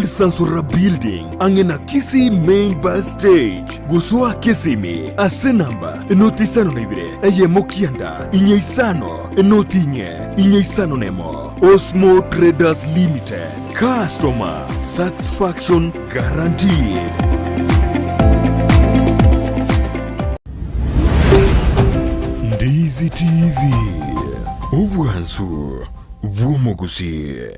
Old Sansora Building, ang'e na Kisii Main Bus Stage. Gosoa Kisimi ase enamba enoti isano na ibere, eyemo kianda, inye isano, enoti inye, inye isano nemo. Osmo Traders Limited, customer satisfaction guaranteed. Ndizi TV, obwansu bw'omogusii.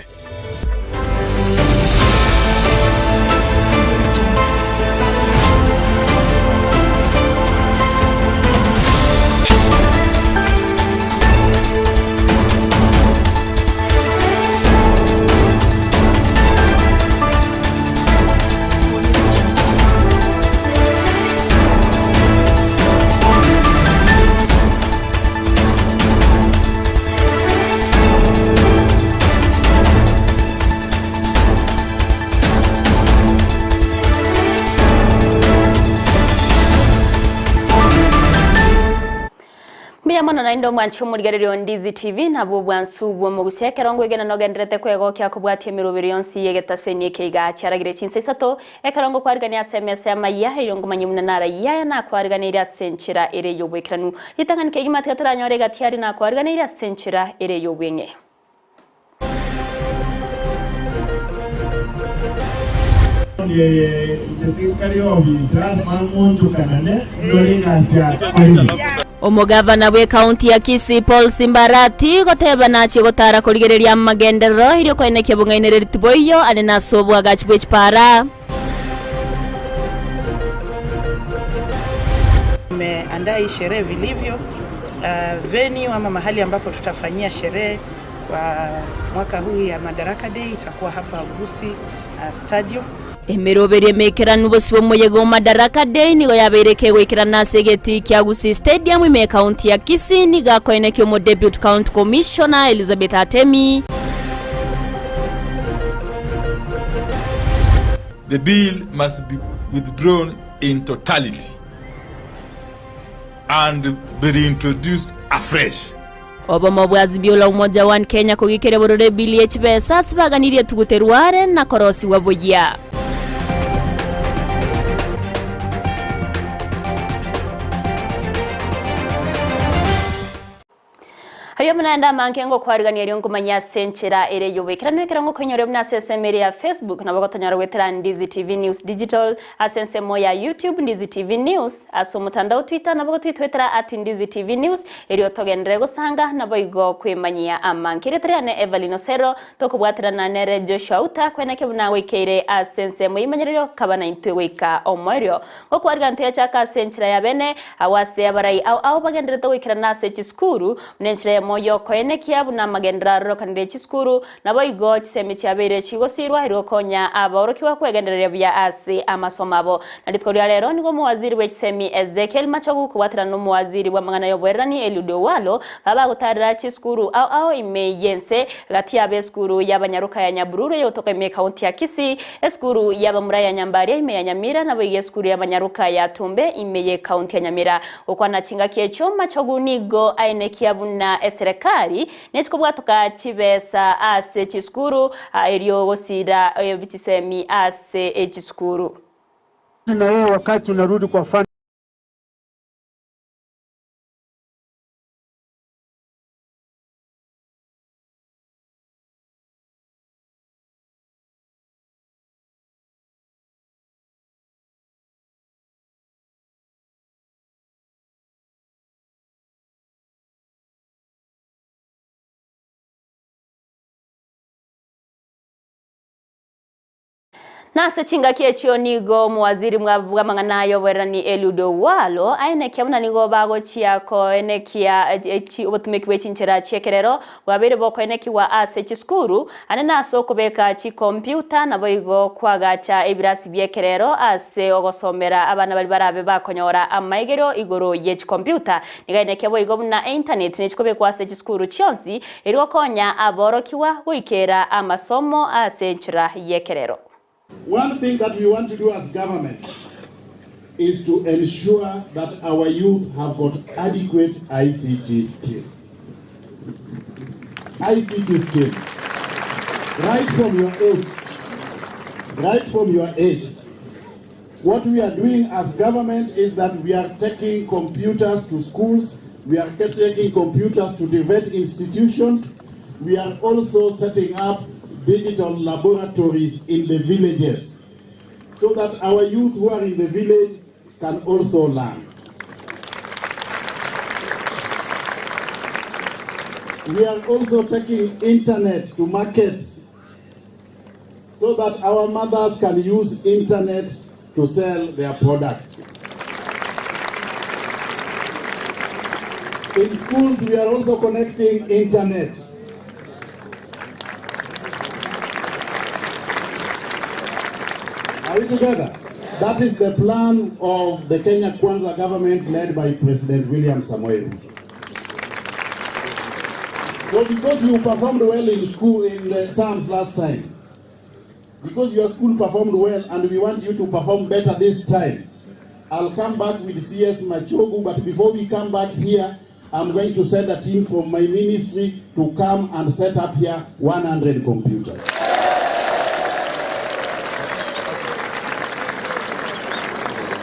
Mbuya mono naende omwanchi omorigereria o Ndizi TV nabwo obwansu bw'omogusia ekero ngwegena nogenderete kwegokia kobwatia emeroberi yonsi y'egetaseni eke iga chiaragire chinsa isato Ekero ngokwarigania ase emesa y'amayia, erio ngomanye buna narayie aya nakwariganeirie ase enchera ere y'oboikeranu. Ritang'ani kegima tiga toranyore egati aria nakwariganeirie ase enchera ere y'obweng'e. Eye inche tinkari obisi, lasima ng'onchokanane ndore egasi yakorire. Omogavana bw'ekaunti ya Kisii Paul Simbarati goteba nachie gotara korigereria amagenderero erio koenekia obong'ainereria tiboiyo ande nase oboagachi bwe chipara. Tumeandaa hii sherehe vilivyo. Venue ama mahali ambapo tutafanyia sherehe kwa mwaka huu ya Madaraka Day itakuwa hapa Gusii Stadium. Emeroberio emeikeranu bosio bw'omoyega o Madaraka Day nigo yabeire ekegoikerana ase egetii kia Gusii Stadium ime ekaunti ya Kisii nigo akoenekia omo Depute County Commissioner Elizabeth Atemi. The bill must be withdrawn in totality and be reintroduced afresh. Obomo bwa Azimio la Umoja One Kenya kogikeria bororo ebili ye chibesa ase baganirie etuguterwe are na korosigwa buya. Ayio buna naende amange ngokwarigania erio nkomanyia ase enchera ere y'oboikeranu ekero ngokoinyoria buna ase ensemo ere ya Facebook nabo gotonyora goetera Ndizi TV News Digital ase ensemo ya YouTube Ndizi TV News Ase omotandao Twitter nabo gotwitwetera at Ndizi TV News erio togenderere gosanga naboigo kwemanyia amange. Erieta riane Evelyn Osero tokobwaterana nere Joshua Uta kweneke buna goikeire ase ensemo y'emanyererio kaba naintwe goika omoerio. Gokwarigana toyachaka ase enchera ya bene agwo ase abarai ao ao bagendererete goikerana ase chisukuru buna enchera eyemo yokoenekia buna amagenderero arorokanire chisukuru Naboigo chisemi chiabeire chigosiirwa erio gokonya abaorokigwa kwegendereria buya ase amasomo abo. Na rituko ria rero nigo omowaziri bwe chisemi Ezekiel Machogu kobwaterana nomowaziri bw'amang'ana y'oboererani Eliud Owalo baba bagotarera chisukuru ao ao ime y'ense gati yabo esukuru y'abanyaroka ya Nyabururu eyogotoka ime ekaunti ya Kisii, esukuru y'abamura ya Nyambaria ime ya Nyamira naboigo esukuru y'abanyaroka ya Tumbe ime y'ekaunti ya Nyamira. Gokwana chingaki echio Machogu nigo aenekia buna eserekari Nechikobwatoka chibesa ase chisukuru, erio gosira chisemi ase chisukuru. Na wewe wakati unarudi kwa fund. Nase chingaki echio nigo omowaziri bw'amang'ana ay'oboererani Eliud Owalo aenekia buna nigo bagochia koenekia obotumeki bwe chinchera chi'ekerero bwabeire bokoenekigwa ase chisukuru ande nase okobeka chikompiuta naboigo koagacha ebirasi bi'ekerero ase ogosomera abana baria barabe bakonyora amaigerio igoro ye chikompiuta. Nigo aenekia boigo buna eintaneti nechikobekwa ase chisukuru chionsi erio gokonya aborokigwa goikera amasomo ase enchera y'ekerero. One thing that we want to do as government is to ensure that our youth have got adequate ICT skills. ICT skills. Right from your age. right from your age. What we are doing as government is that we are taking computers to schools, we are taking computers to TVET institutions, we are also setting up digital laboratories in the villages so that our youth who are in the village can also learn. We are also taking internet to markets so that our mothers can use internet to sell their products. In schools, we are also connecting internet. Are we together? That is the plan of the Kenya Kwanza government led by President William Samoei Ruto. So because you performed well in school in the exams last time, because your school performed well and we want you to perform better this time, I'll come back with CS Machogu, but before we come back here, I'm going to send a team from my ministry to come and set up here 100 computers.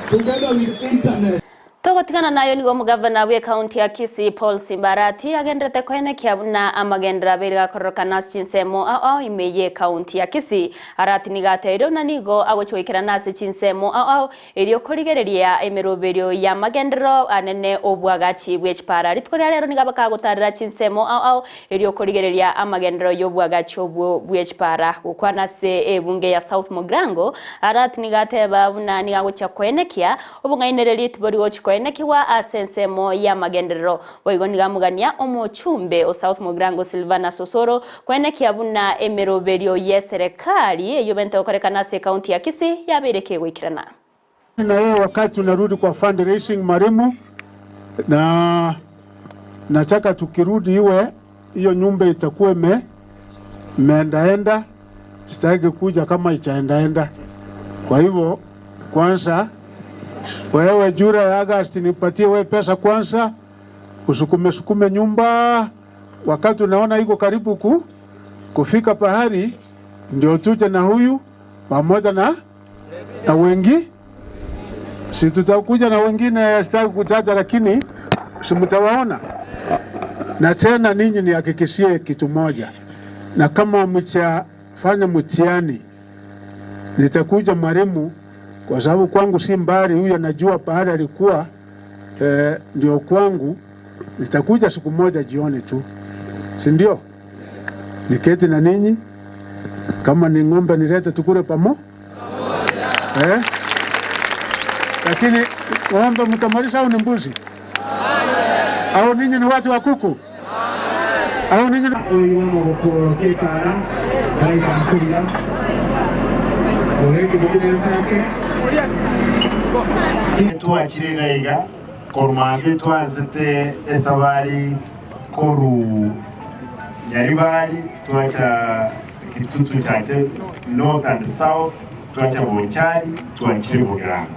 Together with internet. Togotigana nayo nigo omogavana bw'ekaunti ya Kisii Paul Simba Arati agenderete koenekia buna amagenderero abeire gakororokana ase chinsemo ao ao ime y'ekaunti ya Kisii. Arati nigo atebirie buna nigo agochia goikerana ase chinsemo ao ao erio korigereria emeroberio y'amagenderero anene obwagachi bwe chipara. Rituko ria rero nigo bakagotarera chinsemo ao ao erio korigereria amagenderero y'obwagachi obwo bwe chipara. Gokwana ase ebunge ya South Mugirango, Arati nigo ateba buna nigo agochia koenekia obong'ainereria tibori gochi koenekiwa ase ensemo y'amagenderero. Boigo nigo amogania omochumbe o South Mugirango Silvanus Osoro koenekia buna emeroberio y'eserekari eyio bente gokorekana ase ekaunti ya Kisii yabeire kegoikerana. Na yeye wakati unarudi kwa fundraising Marimu, na nataka tukirudi iwe hiyo nyumba itakuwa ime imeendaenda, sitaki kuja kama ichaendaenda. Kwa hivyo kwanza wewe Jura ya August nipatie wewe pesa kwanza, usukume sukume nyumba, wakati unaona iko karibu kufika pahali, ndio tuje na huyu pamoja na wengi. Si tutakuja na wengine, sitaki kutaja, lakini si mtawaona. Na tena ninyi nihakikishie kitu moja, na kama mchafanya mtihani, nitakuja mwalimu, kwa sababu kwangu si mbali, huyu anajua pahali alikuwa, ndio kwangu. Nitakuja siku moja jioni tu, si ndio? Niketi na ninyi, kama ni ng'ombe nilete tukule pamo. Lakini ng'ombe mtamalisha au ni mbuzi? Au ninyi ni watu wa kuku? Au ninyi ni Twachirira iga korumambe twanzite esabari koru Nyaribari twacha Kitutu chache north and south twacha Bonchari twachire Bogirango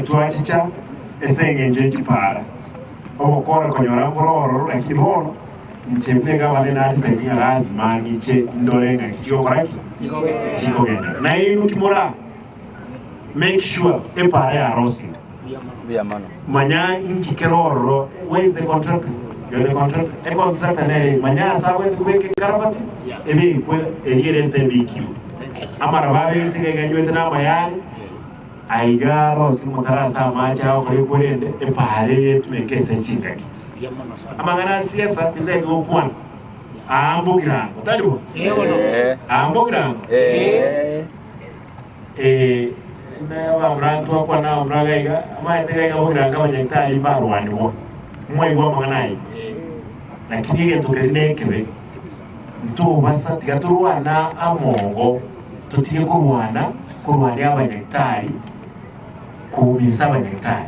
twachicha esengenje ekipara obokora konyora mbororo lakini bono nchebega bane narisenga lazima ngiche ndorenga kichokoraki chikogenda na inu kimora make sure epara ya rosi manya inkikeroro where is the contractor? You're the contractor. E contractor nere manya sawe tuweke karabati ebikwe erierese ebikiwe amara babetege nywete n'amayari aiga rosi mutarasa amacha okore kwerende epare yetumekese nchingaki amang'ana siasa tindaitwa okwana aambogirango talibo aambogirango nabamura twakwana bamura gaiga amaete gaiga bogiranga abanyagitari barwaniwa mwaigwa amang'ana aye lakini egento keri nekebe ntobasa tiga torwana amongo tutige korwana korwania abanyagitari kumisa abanyagitari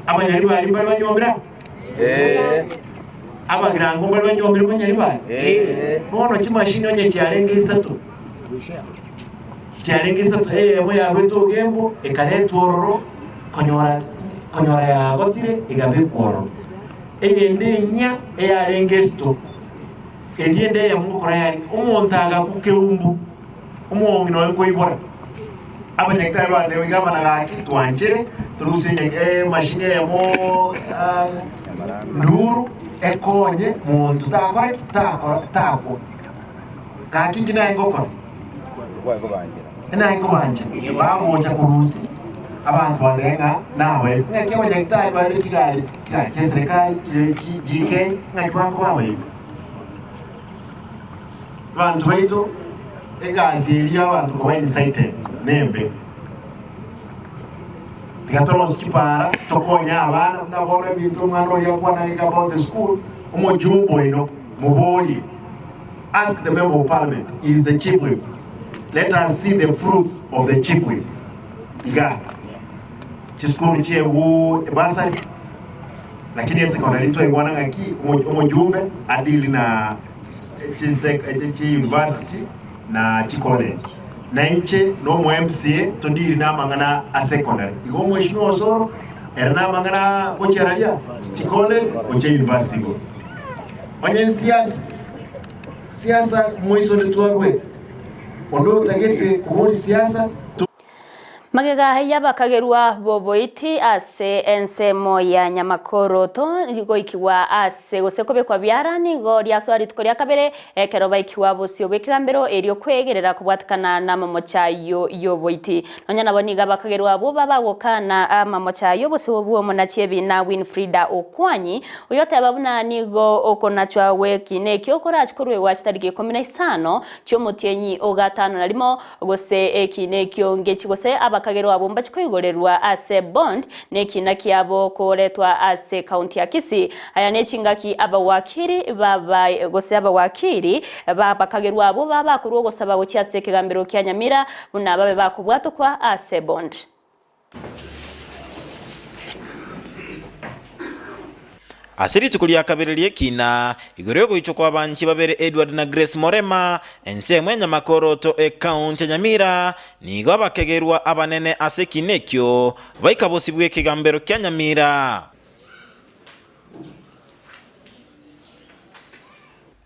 abanyari bari bari banyombera abagirango bari banyombera abanyari bari bono chimashini onye chiarenge isato chiarenge isato eyemo yarwete ogembo ekaretwa ororo konyora konyora yagotire egabekwa ororo eyende enya eyarenge esito Eria ende eyemo ngokora yarenge, omonto agakwa keumbu, omong'ina oye koibora. Abanyagitari bande iga abana gaki twanchere torusie emashini eyemo nduru ekonye monto takore ki? Takora takwa. Gaki inki naye ngokora? Naye nkobanchera. Bagocha korusia abanto bande ng'a nabaebi. Ng'aki abanyagitari bare chigari chigari chia eserekari chire chi GK ng'aki bakoba abaebi. Abanto baito egasi eria abanto koba incited nembe. Tiga torosie chipara tokonye abana buna bono ebinto omwana oria akwana iga about the school, omojumbe oino moborie, ask the member of parliament, he is the chief whip, let us see the fruits of the chief whip iga. Chisukuru chiegwe ebursary. Lakini esekondari ntwaigwana ng'aki omojumbe adili na chiuniversity na chicollege. Na inche na omo MCA todili na amang'ana a secondary. Igo omweshimiwa Osoro ere na amang'ana gochia raria chicollege gochia university igoro. Onye nsiasa, siasa moiso ntitwarwete. Onde otagete koboria siasa. Magega y'abakagerwa b'oboiti ase ensemo ya Nyamakoroto goikigwa ase gose kobekwa biara nigo riasoa rituko ria kabere ekero baikigwa bosio bw'ekegambero erio kwegerera kobwatekana namamocha ayio y'oboiti. Nonya nabo nigo abakagerwa abwo babagokana amamocha ayio bosio bw'omonachi ebina Winfrida Okwanyi oyoteba buna nigo okonachwa gw'ekina ekio korachi koruegwa chitariki ikomi na isano chi'omotienyi o gatano na rimo Gose ekiina ekio ngechi gose abakagerwa abwo mbachi koigorerwa ase bond, na ekiina kiabo koretwa ase county ya Kisii. Aya nechingaki abawakiri baba gose abawakiri b'abakagerwa abwo babakorwa ogosaba gochia ase ekegambero kia Nyamira buna babe bakobwatokwa ase bond. Ase rituko ria kabere ri'ekina, igoro y'ogoichwa kw'abanchi babere Edward na Grace Morema, ensemo ya Nyamakoroto ekaunti ya Nyamira, nigo abakegerwa abanene ase ekina ekio baika bosio bw'ekegambero kia Nyamira.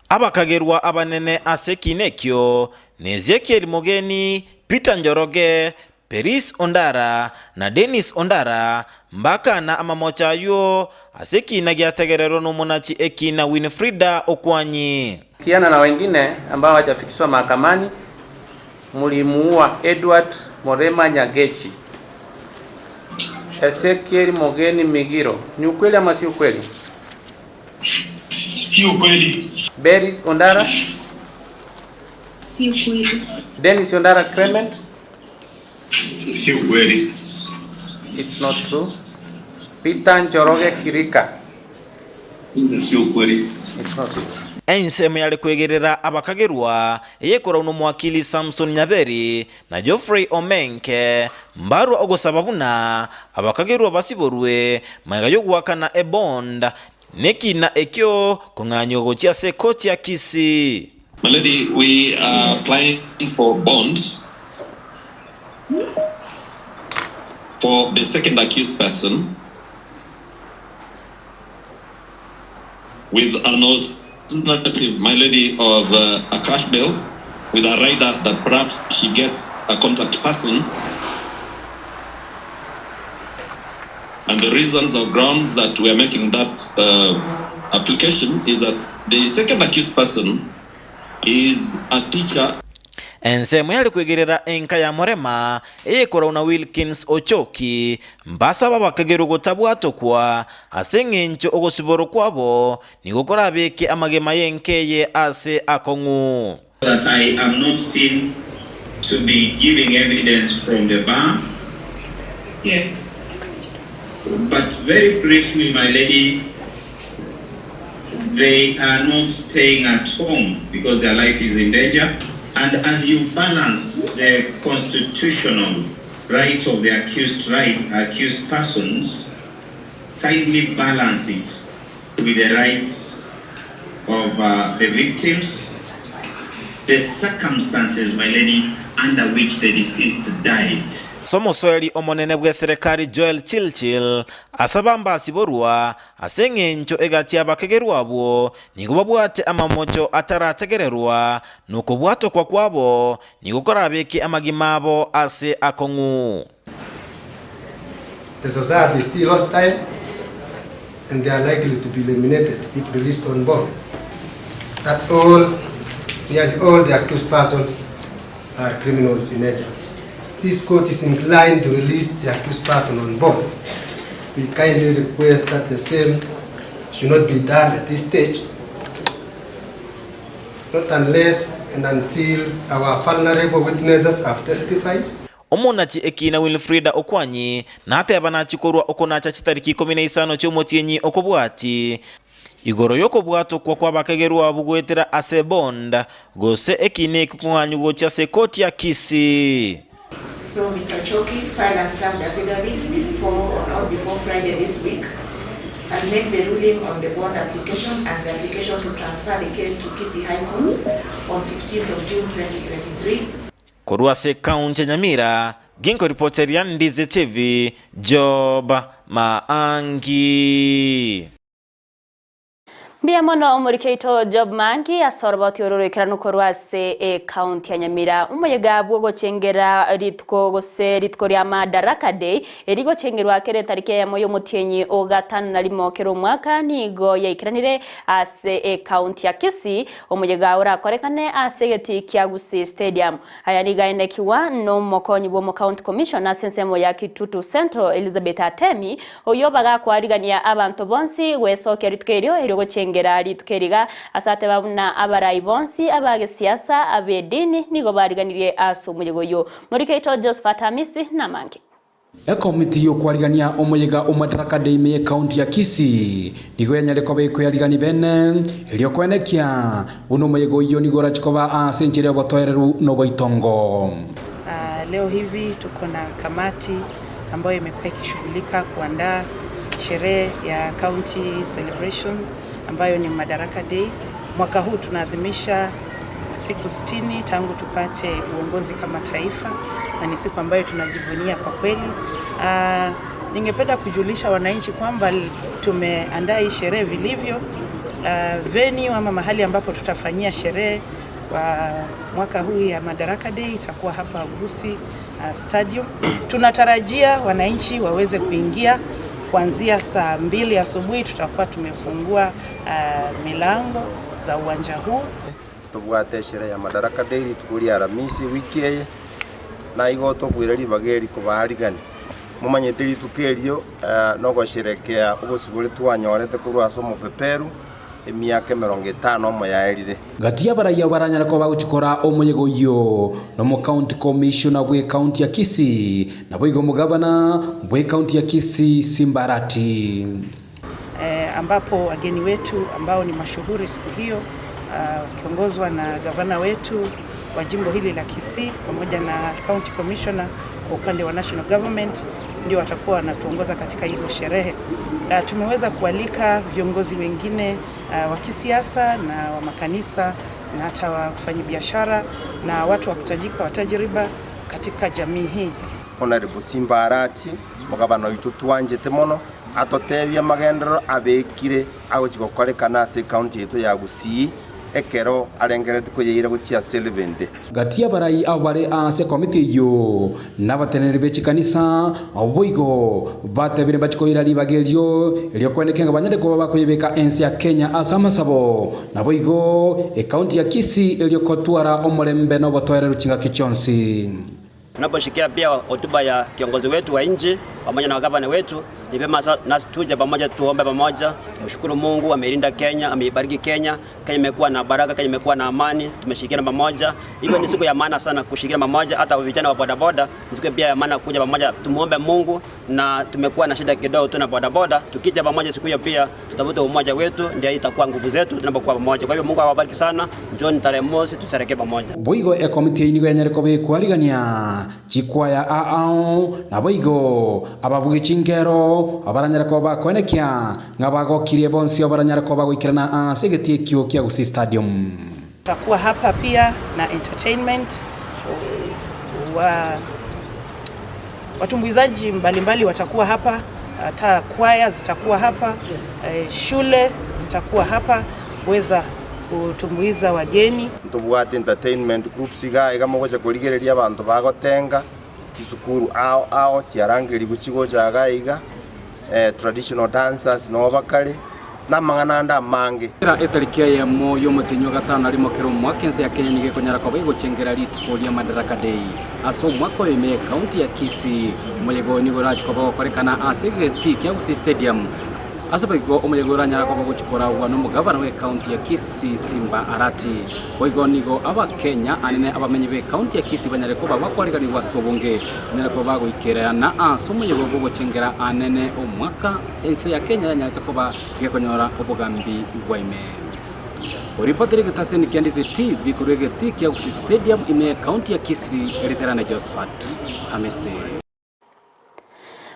Abakagerwa abanene ase ekina ekio n'Ezekiel Mogeni, Peter Njoroge, Peris Ondara na Dennis Ondara mbakana amamocho ayio ase ekiina giategererwe nomonachi ekiina Winfrida Okwanyi. Kiana na wengine ambao hawajafikishwa mahakamani, mulimuua Edward Morema Nyagechi, Ezekiel Mogeni Migiro, ni ukweli ama si ukweli? Si ukweli. Beris Ondara, Si ukweli. Dennis Ondara Clement, Si ukweli. It's not true. Peter Njoroge Kirika. Si ukweli. It's not true. Ensemo yare kwegerera abakagerwa eyekorwa nomowakili Samson Nyaberi na Geoffrey Omenke mbarwa ogosaba buna abakagerwa basiborwe magega yogoakana ebond nekina ekio kong'anyigwa gochia ase ekoti ya Kisii. My lady, we are applying for bond for the second accused person with an alternative, my lady, of a cash bail with a rider that perhaps she gets a contact person. And the reasons or grounds that we are making that application is that the second accused person is a teacher. Ensemo yare kwegerera enka ya Morema eyekorwa na Wilkins Ochoki mbasaba bakagerwa gotabwatokwa ase eng'encho ogosiborwa kwabo nigo korabeke amagema y'enka eye ase akong'u. That I am not seen to be giving evidence from the bar. Yes. But very briefly, my lady, they are not staying at home because their life is in danger. And as you balance the constitutional right of the accused right, accused persons, kindly balance it with the rights of the victims. the circumstances, my lady, under which the deceased died. Ase omosoeri omonene bw'eserekari Joel Chilchil ase abambasiborwa ase engencho egati y'abakegerwa abwo nigo babwate amamocho atarategererwa, na okobwatokwa kwabo nigo korabeke amagima abo ase akong'u. The society is still hostile and they are likely to be eliminated if released on bond. That all, nearly all the accused persons are criminals in nature. This court is inclined to release the accused person on bond. We kindly request that the same should not be done at this stage, not unless and until our vulnerable witnesses have testified. Omonachi ekiina Wilfrida Okwanyi nateba nachie korwa okonacha chitariki ikomi na isano chi'omotienyi okobwati, igoro y'okobwatokwa kw'abakegerwa abwo goetera ase bond, gose ekiina eki kong'anywa gochia ase ekoti ya Kisii. So Mister Choki file and serve the affidavit before on or before Friday this week and make the ruling on the bond application and the application to transfer the case to Kisii High Court on 15th of June 2023. Korwa ase ekaunti ya Nyamira, ginkoripoteria Ndizi TV, Job Maangi. Mbuya mono omoriki oito Job Maangi ase oroboti oro roikeranu korwa ase ekaunti ya Nyamira. Omoyega bw'ogochengera rituko gose rituko ria Madaraka Day erigochengerwa kera etariki eyemo y'omotienyi o gatano na rimo kera omwaka nigo yaikeranire ase ekaunti ya Kisii Omoyega orakorekane ase egetii kia Gusii Stadium. Aya nigo aenekigwa nomokonyi bw'omocounty commissioner ase ensemo ya Kitutu Central Elizabeth Atemi, oyio bagakwarigania abanto bonsi gwesokia rituko erio erio gochengera rituko eriga ase ateba buna abarai bonsi abagesiasa ab'edini nigo bariganirie ase omoyega oyio. Morikeito Josephat Amisi namange. Ekomiti y'okwarigania omoyega o Madaraka Day ime y'Ekaunti ya Kisii nigo yanyare koba ekoyarigani bene, erio koenekia buna omoyega oyio nigo orache koba ase enchera y'obotoereru na oboitongo. Leo hivi tuko na kamati ambayo imekuwa ikishughulika kuandaa sherehe ya county celebration ambayo ni Madaraka Day. Mwaka huu tunaadhimisha siku sitini tangu tupate uongozi kama taifa na ni siku ambayo tunajivunia kwa kweli. Uh, ningependa kujulisha wananchi kwamba tumeandaa hii sherehe vilivyo. Uh, venue ama mahali ambapo tutafanyia sherehe kwa mwaka huu ya Madaraka Day itakuwa hapa Gusii uh, Stadium. Tunatarajia wananchi waweze kuingia kuanzia saa mbili asubuhi tutakuwa tumefungua uh, milango za uwanja huu. Tobwate esherehe ya Madaraka Day rituko ria Aramisi ewiki eye, na igo tokoira ribaga eri kobaarigania. Momanyete rituko erio nogosherekea obosibore twanyorete korwa ase omopeperu emiaka emerongo etano omo yaerire. Gati y'abaraiyo baranyare koba bagochikora omoyega oyio nomocounty commissioner bw'ecounty ya Kisii, naboigo omogavana bw'ecounty ya Kisii Simba Arati. Ambapo wageni wetu ambao ni mashuhuri siku hiyo wakiongozwa na gavana wetu wa jimbo hili la Kisii pamoja na county commissioner kwa upande wa national government ndio watakuwa wanatuongoza katika hizo sherehe. Tumeweza kualika viongozi wengine wa kisiasa na wa makanisa na hata wafanyabiashara na watu wa kutajika wa tajriba katika jamii hii. Honourable Simba Arati, omogabana oito twanchete mono, atotebie amagenderero abekire agochia gokorekana ase ecounty yaito ya Gusii ekero arengereretie koyeira gochia ase Levende. Gati y'abarai abo bare ase ekomiti eyio nabateneneri be chikanisa, boigo batebire mbachie koira ribaga erio erio koeneke ng'a banyare koba bakoyebeka ense ya Kenya ase amasabo, naboigo ekaunti ya Kisii erio kotwara omorembe na obotoereru chingaki chionsi. Tunaposhikia pia hotuba ya kiongozi wetu wa nchi pamoja na gavana wetu, ni vyema nasi tuje pamoja, tuombe pamoja, tumshukuru Mungu ameilinda Kenya, ameibariki Kenya. Kenya imekuwa na baraka, Kenya imekuwa na amani, tumeshirikiana pamoja. Hivyo ni siku ya maana sana kushirikiana pamoja, hata vijana wa bodaboda ni siku pia ya maana kuja pamoja, tumuombe Mungu. Na tumekuwa na shida kidogo tu na bodaboda, tukija pamoja siku hiyo pia tutavuta umoja wetu, ndio itakuwa nguvu zetu tunapokuwa pamoja. Kwa hivyo Mungu awabariki sana, njooni tarehe mosi tusherehekee pamoja. Boigo ekomiti eyio nigo yanyare koba ekwarigania chikwaya aao, naboigo ababugi chingero abaranyare koba bakoenekia ng'a bagokirie bonsi abaranyare koba bagoikerana ase egetii ekio kia Gusii Stadium. Tutakuwa hapa pia na entertainment wa watumbuizaji mbalimbali watakuwa hapa, hata kwaya zitakuwa hapa, shule zitakuwa hapa kuweza kutumbuiza wageni. Ntobwate entertainment groups iga iga mogocha korigereria abanto bagotenga chisukuru ao ao chiarangerigwe chigocha iga iga eh, traditional dancers noo bakare na amang'ana ande amange. Kera etariki eyemo y'omotenyi o gatano na rimo kera omwaka ense ya Kenya nigo ekonyara koba egochengera rituko ria Madaraka Day. Ase omwaka oyo ime y'ekaunti ya Kisii, omoyega oyo nigo orache koba ogokorekana ase egetii kia Gusii Stadium. Ase boigo omoyega oyo oranyare koba ogochia koragwa nomogabana bw'ekaunti ya Kisii Simba Arati. Boigo nigo Abakenya anene abamenyi b'ekaunti ya Kisii banyare koba bakwariganigwa ase obonge banyare koba bagoikerana ase omoyega bw'ogochengera anene omwaka ense ya Kenya yanyarete koba gekonyora obogambi bwa ime. Oripotire egetaseni kia Ndizi TV korwa egetii kia Gusii Stadium ime y'ekaunti ya Kisii, Eriterane Josephat Amisi.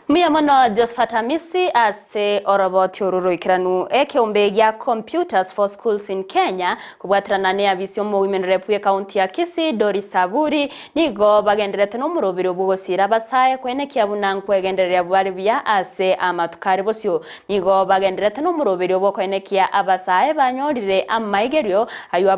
Mbuya mono Josephat Amisi ase oroboti oru roikeranu ekeombe gia Computers for Schools in Kenya kobwaterana neabisi omowomen rep bw'ekaunti ya Kisii Doris Aburi nigo bagendererete nomoroberi bw'ogosiira abasae koenekia buna nkwegendereria bare buya ase amatuko are bosio. Nigo bagendererete nomoroberio bw'okoenekia abasae banyorire amaigerio ayio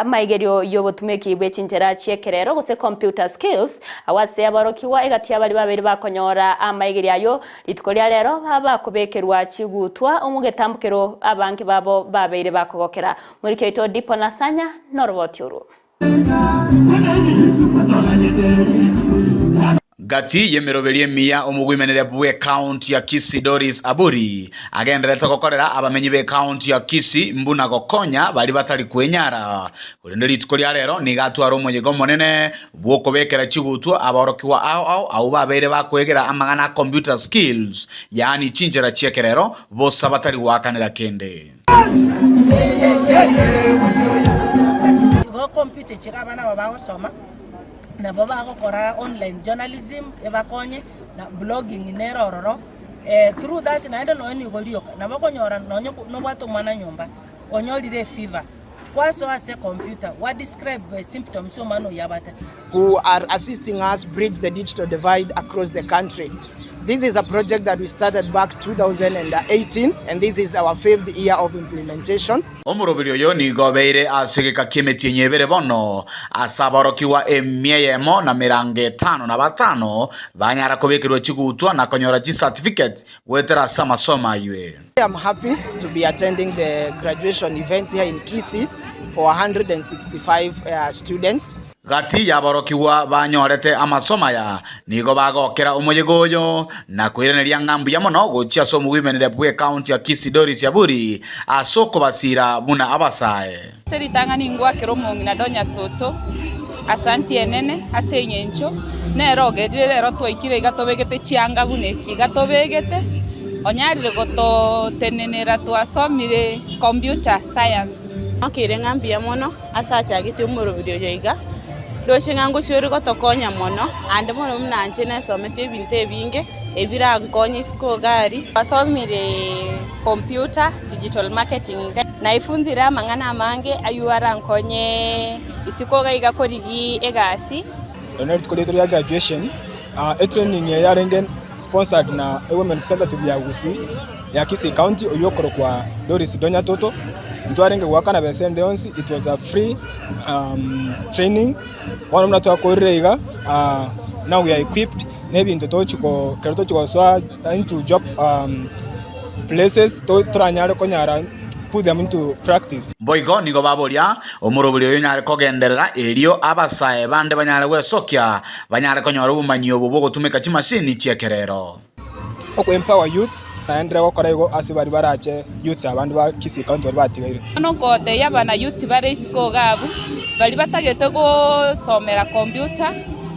amaigerio y'obotumeki bwe chinchera chi'ekerero gose computer skills Agwo ase aborokigwa egati y'abaria babere bakonyora amaigerio ayio, rituko ria rero bakobekerwa chigutwa omogetambokero abange babo babeire bakogokera. Omoriki oito Dipo Nasanya noroboti orwo. Gati y'emeroberio emiya omogwemenere bw'ecounty ya Kisii Doris Aburi agendererete gokorera abamenyi b'ecounty ya Kisii mbuna gokonya baria batari kwenyara. Korende rituko ria rero nigo atware omoyega omonene bw'okobekera chigutwa aborokigwa ao ao abwo babeire bakoegera amang'ana a computer skills, yaani chinchera chi'ekerero, bosa batari goakanera kende. Igo computer echi iga abana aba bagosoma, nabo bagokora online journalism ebakonye, na blogging nere ororo, through that naende nonye nigo rioka, nabo okonyora nonye nobwate omwana nyomba, onyorire efever, Kwasoa ase computer, gwa describe symptoms omwana oyio abwate. who are assisting us bridge the digital divide across the country. This is a project that we started back 2018 and this is our fifth year of implementation. Omoroberi oyo nigo obeire ase egeka ki'emetienyi ebere bono, ase aborokigwa emia eyemo na merango etano na batano banyara kobekerwa chigutwa na konyora chicertificate goetera ase amasomo ayio. I am happy to be attending the graduation event here in Kisii for 165 uh, students. Gati y'aborokigwa banyorete amasomo aya nigo bagokera omoyega oyo na koiraneria ng'a mbuya mono gochia ase omogwimenere bw'ecounty ya Kisii Doris Aburi ase okobasira buna abasae. Ase ritang'ani ngwakera omong'ina Donya Toto asanti enene ase eng'encho nere ogerire rero twaikire iga tobegete chianga buna echi iga tobegete, onyarire gototenenera twasomire computer science. Ng'okeire ng'a mbuya mono ase achagete omorobiri oyo iga, ndoche ng'a ngochia ore gotokonya mono, ande mono buna inche nesomete ebinto ebinge, ebirankonye isiko iga aria. Twasomire computer, digital marketing. Naifunzire amang'ana amange ayio arankonye isiko iga iga korigia egasi. Eri nerituko riaito ria graduation, etraining eye yarenge sponsored na ewomen representative ya Gusii ya Kisii county oywo okorokwa Doris Donya Toto, ntwarenge goakana besa ende yonsi it was a free training, bono buna twakorire iga now we are equipped na ebinto tochi ko ekero tochi gosoa into job places toranyare konyara put them into practice. Boigo nigo baboria omoroberi oyo onyare kogenderera, erio abasae bande banyare gwesokia, banyare konyora obomanyi obo bw'ogotumeka chimashini chi'ekerero. Oko empower youths naendire gokora igo ase baria barache youths abande ba Kisii county baria batigaire. Bono ngotebia abana youth bare isiko iga abwo, baria batagete gosomera computer,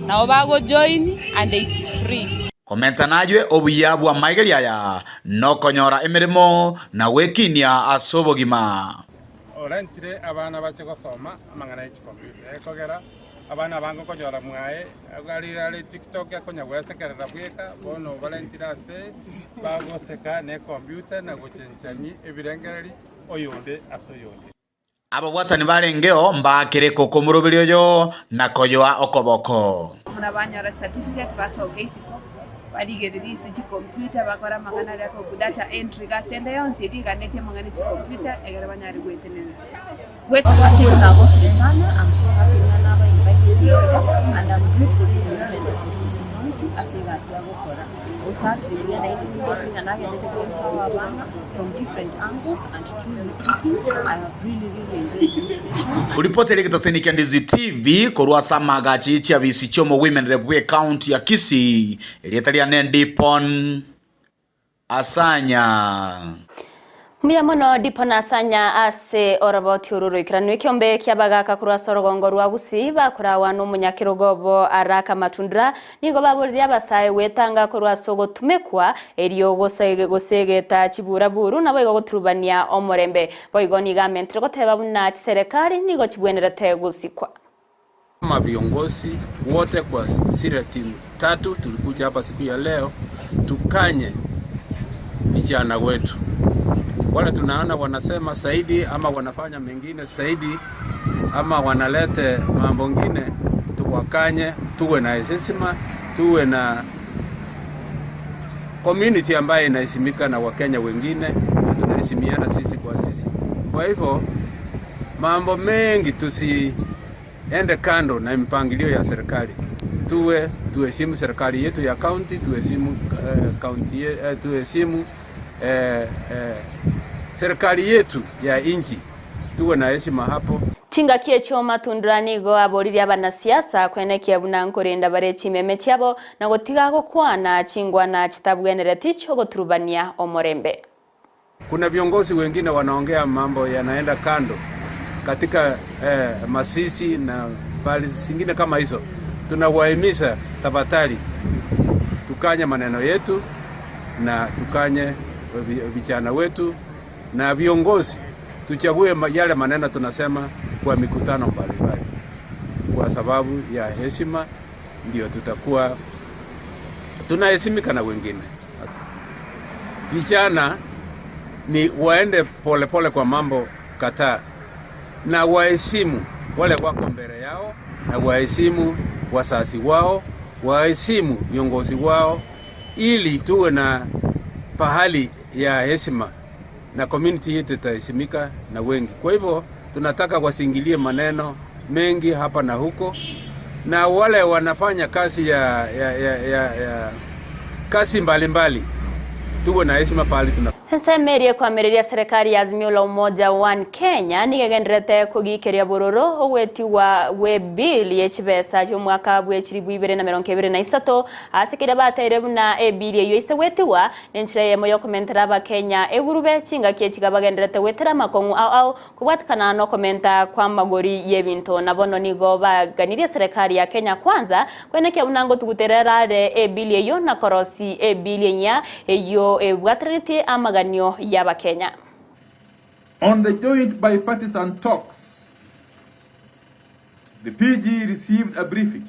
nabo bago join and it's free. Komenta naywe obuya bw'amaigerio aya nokonyora emeremo na gwekinia ase obogima. Orentire abana bache gosoma amang'ana ye chicomputer ekogera abana abange okonyora mwaye are are tiktok akonya gwesekerera bweka bono obarentire ase bagoseka ne ecomputer na gochenchani ebirengereri oyonde ase oyonde. Ababwatani barengeo mbaakere koko omoroberi oyo na koyoa okoboko. Buna banyora certificate basoke isiko barigererie ase chicomputer bakore amang'ana aria akorokwa data entry gasi ende yonsi eria eganetie amang'ana e chicomputer egere banyare goetenenera. Ase igo nagokire sana, I'm so happy ng'a naba invited iga and I'm grateful to the women of Kisii County ase egasi agokora. Ochakire buya naende nindoche ng'a nagendete ko empower abana from different angles and truly speaking I have really really enjoyed this session. Ripoti ere egetaseni kia Ndizi TV korwa ase amagacho ye chiabisi chi'omogoimenere bw'ecounty ya Kisii, erieta riane Dipon Asanya. Mbuya mono Dipon Asanya ase oroboti oru roikeranu. Ekiombe ki'abagaaka korwa ase orogongo rwa Gusii bakorawa nomonyakerogo obo Araka Matundura nigo baboririe abasae gwetanga korwa ase ogotumekwa erio gosegeta chiburaburu naboigo goturubania omorembe. Boigo nigo amentire goteba buna chiserekari nigo chibwenerete gosikwa. Kama viongozi wote kwa zile timu tatu tulikuja hapa siku ya leo tukanye vijana wetu wale tunaona wanasema zaidi ama wanafanya mengine zaidi ama wanalete mambo ngine, tuwakanye, tuwe na heshima, tuwe na community ambayo inaheshimika na Wakenya wengine na tunaheshimiana sisi kwa sisi. Kwa hivyo mambo mengi tusiende kando na mpangilio ya serikali, tuwe tuheshimu serikali yetu ya county, tuheshimu county tuheshimu serikali yetu ya nchi, tuwe na heshima hapo. Chingaki echio Matundura nigo aboririe abanasiasa kwenekia buna nkorenda bare chimeme chiabo na gotiga gokwana chingwana chitabwenereti chiogoturubania omorembe. Kuna viongozi wengine wanaongea mambo yanaenda kando katika Masisi na pahali zingine kama hizo. Tunawahimiza tafadhali, tukanye maneno yetu na tukanye vijana wetu na viongozi, tuchague yale maneno tunasema kwa mikutano mbalimbali, kwa sababu ya heshima, ndio tutakuwa tunaheshimika na wengine. Vijana ni waende polepole pole kwa mambo kadhaa na waheshimu wale wako mbele yao, na waheshimu wazazi wao, waheshimu viongozi wao, ili tuwe na pahali ya heshima na community yetu itaheshimika na wengi. Kwa hivyo tunataka wasingilie maneno mengi hapa na huko, na wale wanafanya kazi ya, ya, ya, ya, ya kazi mbalimbali, tuwe na heshima pahali tuna Ensemo eria ekwamereria serikali ya Azimio la Umoja One Kenya nigo egenderete kogikeria bororo ogwetiwa gwe bill ye chibesa chi'omwaka bwe chiribu ibere na merongo ebere na isato ase keria bateire buna ebill eywo ase gwetiwa nenchera eyemo yokomentera abakenya egurube chingaki echiga bagenderete gwetera amakong'u ao ao kobwatikana na okomenta kwa amagori y'ebinto. Na bono nigo baganirie serikali ya Kenya Kwanza kwenekia buna ngotuguterera are ebill eywo na korosi ebill enyia eywo ebwatereretie amaganio y'abakenya. On the joint bipartisan talks, the PG received a briefing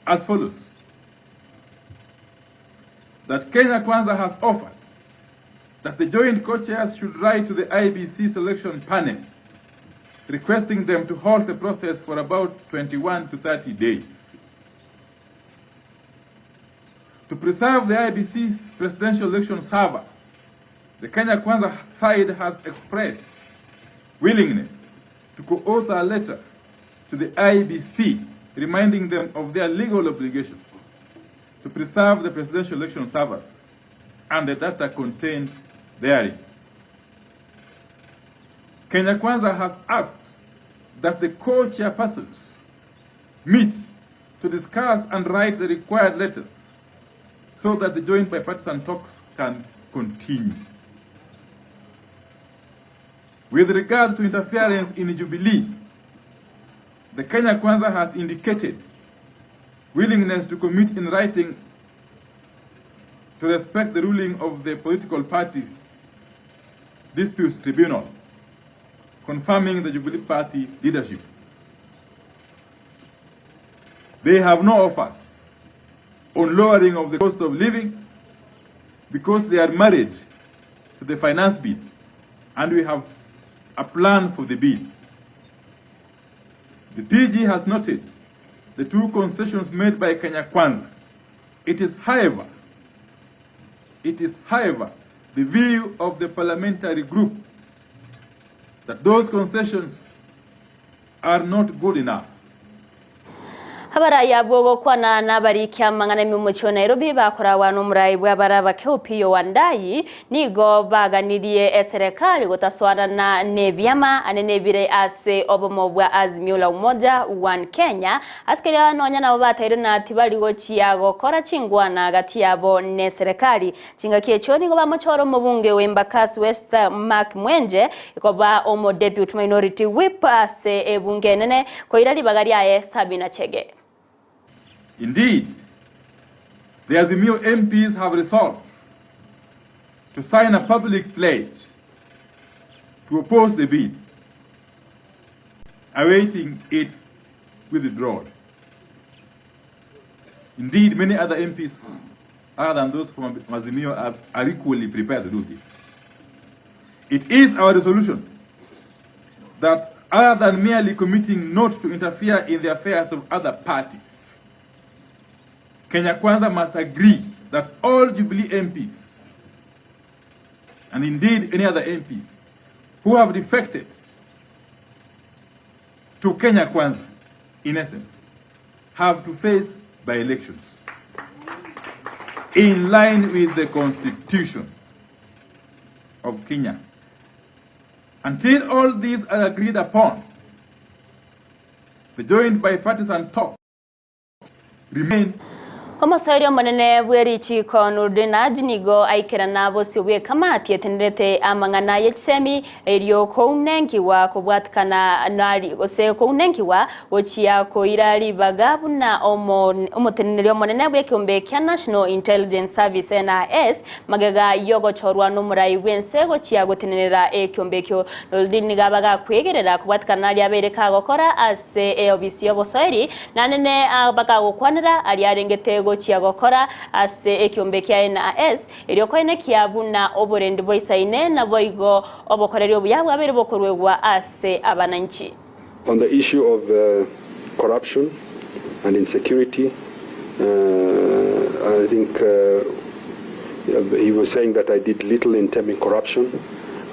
as follows: that Kenya Kwanza has offered that the joint co-chairs should write to the IBC selection panel requesting them to halt the process for about 21 to 30 days. To preserve the IBC's presidential election servers, the Kenya Kwanza side has expressed willingness to co-author a letter to the IBC reminding them of their legal obligation to preserve the presidential election servers and the data contained therein. Kenya Kwanza has asked that the co-chairpersons meet to discuss and write the required letters so that the joint bipartisan talks can continue. With regard to interference in Jubilee, the Kenya Kwanza has indicated willingness to commit in writing to respect the ruling of the political parties disputes tribunal, confirming the Jubilee Party leadership. They have no offers on lowering of the cost of living because they are married to the finance bill, and we have a plan for the bill. The PG has noted the two concessions made by Kenya Kwanza. It is, however, it is, however, the view of the parliamentary group that those concessions are not good enough. Abarai abwo gokwana nabariki amang'ana ime omochie o Nairobi bakoragwa nomorai bw'abare abake Opiyo Wandayi nigo baganirie eserekari gotasoanana nebiama ane nebire ase obomo bwa Azimio la Umoja One Kenya ase keria nonya nabo batairwe na tibari gochia gokora chingwana gati yabo neserekari. Chingaki echio nigo bamochora omobunge o Embakasi West Mark Mwenje koba omo Deputy Minority Whip ase ebunge enene koira ribaga riaye Sabina Chege. Indeed, the Azimio MPs have resolved to sign a public pledge to oppose the bill, awaiting its withdrawal. Indeed, many other MPs other than those from Azimio are, are equally prepared to do this. It is our resolution that other than merely committing not to interfere in the affairs of other parties, Kenya Kwanza must agree that all Jubilee MPs, and indeed any other MPs, who have defected to Kenya Kwanza, in essence, have to face by elections in line with the constitution of Kenya. Until all these are agreed upon, the joint bipartisan talks remain Omosoeri omonene bw'erichiko Noordin Haji nigo aikerana bosio bw'ekamati etenerete amang'ana y'echisemi erio kounenkiwa kobwatikana nari gose kounenkiwa gochia koira ribaga buna omoteneneri omonene bw'ekeombe kia National Intelligence Service NIS magega yogochorwa n'omorai bwense gochia gotenenera ekeombe ekio. Noordin nigo abagakwegerera kobwatikana nari abeire kagokora ase eobisi y'obosoeri nanene bakagokwanera aria arengete gochia gokora ase ekiombe kia NIS erio koenekia buna oborendi bwa isaine na boigo obokoreri obuya bwabere bokorwegwa ase abananchi. On the issue of corruption and insecurity, I think he was saying that I did little in taming corruption,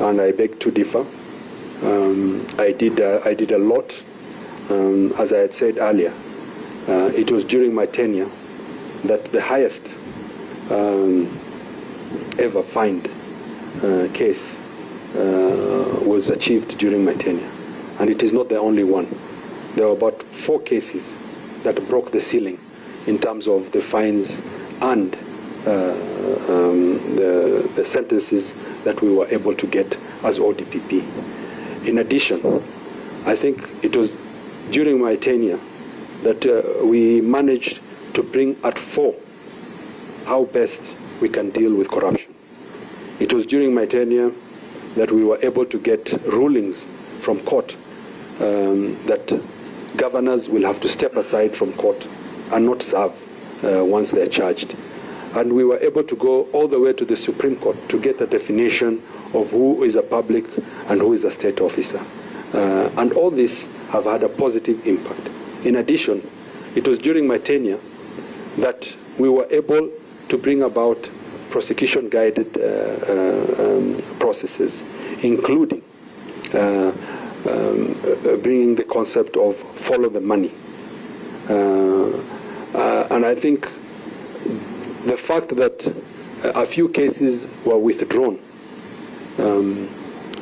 and I beg to differ. I did a lot. As I had said earlier, it was during my tenure that the highest ever fined case was achieved during my tenure. And it is not the only one. There were about four cases that broke the ceiling in terms of the fines and the sentences that we were able to get as ODPP. In addition, I think it was during my tenure that we managed to bring at fore how best we can deal with corruption. It was during my tenure that we were able to get rulings from court that governors will have to step aside from court and not serve once they're charged. And we were able to go all the way to the Supreme Court to get a definition of who is a public and who is a state officer. And all this have had a positive impact. In addition, it was during my tenure that we were able to bring about prosecution guided processes, including bringing the concept of follow the money. And I think the fact that a few cases were withdrawn,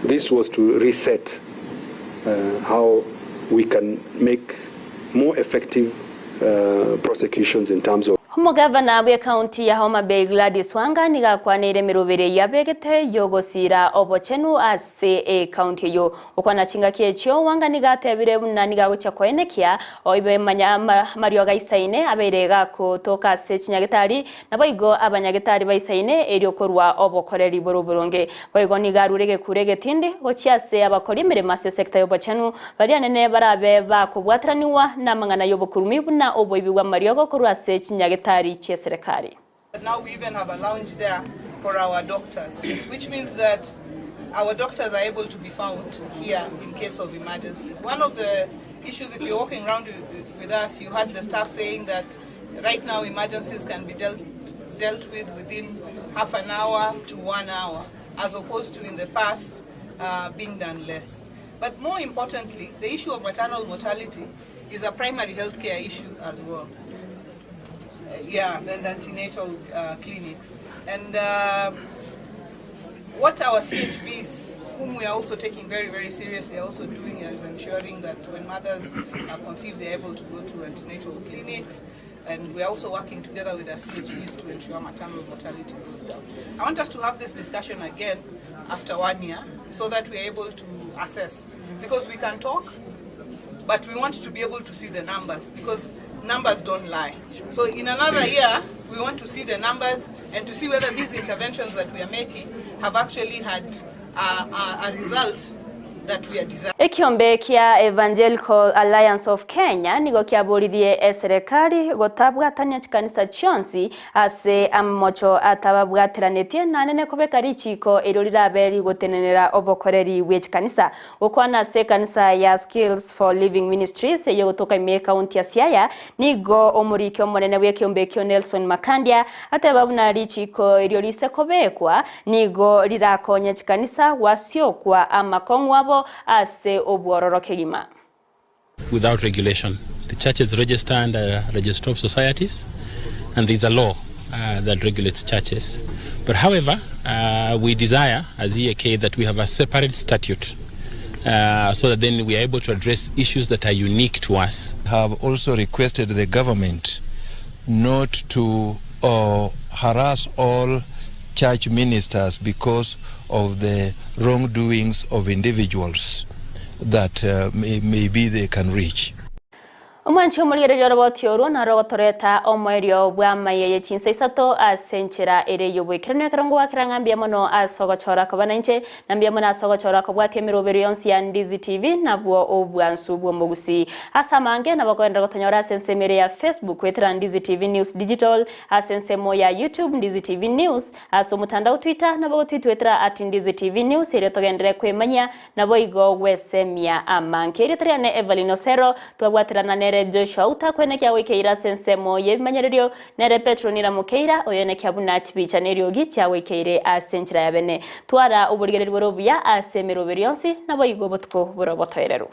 this was to reset how we can make more effective prosecutions in terms of Omogavana bwe county ya Homa Bay Gladys Wanga nigakwanire mirubiri yabegete yogosira obochenu ase e county eyo okwana chingaki echio Wanga nigatebire buna nigagocha koenekia oibe manya marioga isaine abeire gakotoka ase chinyagetari naboigo abanyagetari baisaine erio korwa obokoreri boruboronge boigo nigarure gekure getindi gochia ase abakori emirimo ase sector y'obochenu baria nene barabe bakobwateraniwa n'amang'ana y'obokurumi buna oboibi bwa mariogo korwa ase chinyagetari chia serikali. Now we even have a lounge there for our doctors, which means that our doctors are able to be found here in case of emergencies. One of the issues, if you're walking around with, with us, you had the staff saying that right now emergencies can be dealt, dealt with within half an hour to one hour, as opposed to in the past uh, being done less. But more importantly, the issue of maternal mortality is a primary healthcare issue as well. Uh, yeah, and antenatal uh, clinics. And uh, what our CHVs, whom we are also taking very, very seriously, are also doing is ensuring that when mothers are conceived, they're able to go to antenatal clinics. And we're also working together with our CHVs to ensure maternal mortality goes down. I want us to have this discussion again after one year so that we're able to assess. Because we can talk, but we want to be able to see the numbers because numbers don't lie. So in another year, we want to see the numbers and to see whether these interventions that we are making have actually had a, a, a result that we are desiring. Ekiombe kia Evangelical Alliance of Kenya nigo kiaboririe eserikali gotabwatania chikanisa chionsi ase amocho atababwateranetie nanene kobeka richiko erio rirabe rigotenenera obokoreri bwe chikanisa gokwana ase ekanisa ya Skills for Living Ministries eyo gotoka ime county ya Siaya nigo omoriki omonene bwe ekiombe ekio Nelson Makandia ateba buna richiko erio rise kobekwa nigo rirakonya chikanisa gwasiokwa amakong'u abo ase obwororo kegima. without regulation. The churches register under Registrar of Societies, and there's a law that regulates churches. But however, we desire as EAK that we have a separate statute so that then we are able to address issues that are unique to us. Have also requested the government not to harass all church ministers because of the wrongdoings of individuals that may, maybe they can reach. Omwanchi omorigereria oroboti orwo naro gotoreta omoerio bwa amaiya ye chinsa isato ase enchera ere y'oboikeranu ekero ngowakera ng'a mbuya mono ase ogochora koba nainche na mbuya mono ase ogochora kobwatia emerobero yonsi ya Ndizi TV nabwo obwansu bw'omogusi ase amange nabo okogenderera gotonyora ase ensemo ere ya Facebook goetera Ndizi TV News Digital ase ensemo ya YouTube Ndizi TV News ase omotandao Twitter nabo gotwitwetera at Ndizi TV News erio togenderere kwemanyia Naboigo gwesemia amanke. Erieta riane Evelyn Osero, twabwaterana nere Joshua Utakwenekia goikeire ase ensemo y'ebimanyererio, nere Petro Niramokeira, oyonekia buna chibicha neriogi chiagoikeire ase enchera ya bene. Twara oborigereria bore obuya ase emeroberi yonsi, naboigo obotuko bore obotoereru.